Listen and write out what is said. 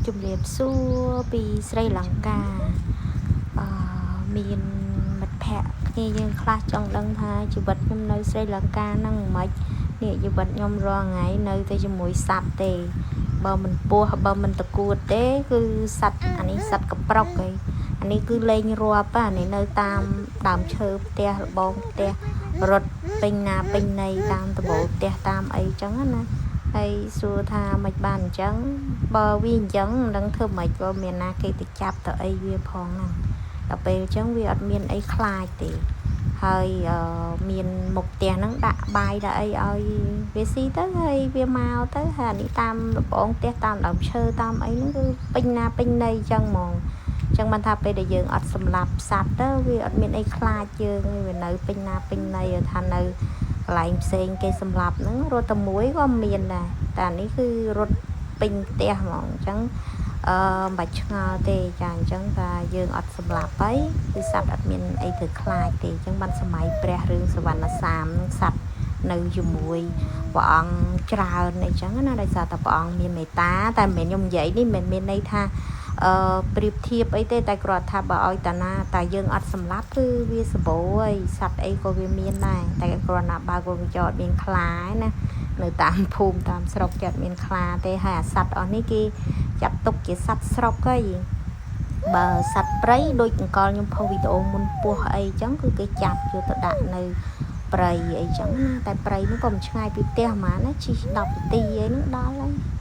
ជំរាបសួរពីស្រីលង្កាអឺមានមិត្តភ័ក្តិគ្នាយើងខ្លះចង់ដឹងថាជីវិតខ្ញុំនៅស្រីលង្កាហ្នឹងមិននេះជីវិតខ្ញុំរាល់ថ្ងៃនៅតែជាមួយសត្វទេបើមិនពស់បើមិនតកួតទេគឺសត្វអានេះសត្វកប្រុកឯងអានេះគឺលេងរាប់អានេះនៅតាមដើមឈើផ្ទះរបងផ្ទះរត់ពេញណាពេញណីតាមដបូលផ្ទះតាមអីចឹងណាហើយសួរថាមិនបានអញ្ចឹងបើវាអញ្ចឹងមិនដឹងធ្វើម៉េចបើមានណាគេទៅចាប់ទៅអីវាផងហ្នឹងដល់ពេលអញ្ចឹងវាអត់មានអីខ្លាចទេហើយមានមុខផ្ទះហ្នឹងដាក់បាយដាក់អីឲ្យវាស៊ីទៅហើយវាមកទៅហើយអានេះតាមរបងផ្ទះតាមដើមឈើតាមអីហ្នឹងគឺពេញណាពេញណីអញ្ចឹងហ្មងអញ្ចឹងបានថាពេលដែលយើងអត់សម្លាប់សត្វទៅវាអត់មានអីខ្លាចយើងទេវានៅពេញណាពេញណីថានៅកន្លែងផ្សេងគេសម្លាប់ហ្នឹងរត់តែមួយក៏មានដែរតែអានេះគឺរត់ពេញផ្ទះហ្មងអញ្ចឹងអឺមិនបាច់ឆ្ងល់ទេចាអញ្ចឹងថាយើងអត់សម្លាប់ហើយគឺសត្វអត់មានអីធ្វើខ្លាចទេអញ្ចឹងបានសម័យព្រះរឿងសវណ្ណសាមហ្នឹងសត្វនៅជាមួយព្រះអង្គច្រើនអីចឹងណាដោយសារតែព្រះអង្គមានមេត្តាតែមិនមែនខ្ញុំនិយាយនេះមិនមែនមានន័យថាអឺប្រៀបធៀបអីទេតែគ្រាន់ថាបើឲ្យតាណាតែយើងអត់សម្លាប់គឺវាសម្បូរហើយសត្វអីក៏វាមានដែរតែគ្រាន់តែបើកវងចោអត់មានខ្លាឯណានៅតាមភូមិតាមស្រុកចាត់មានខ្លាទេហើយអាសត្វអស់នេះគេចាត់ទុកជាសត្វស្រុកហើយបើសត្វព្រៃដូចអង្កលខ្ញុំផុសវីដេអូមុនពោះអីចឹងគឺគេចាប់យកទៅដាក់នៅព្រៃអីចឹងណាតែព្រៃនោះក៏មិនឆ្ងាយពីផ្ទះហ្មងណាជិះ10នាទីអីហ្នឹងដល់ហើយ។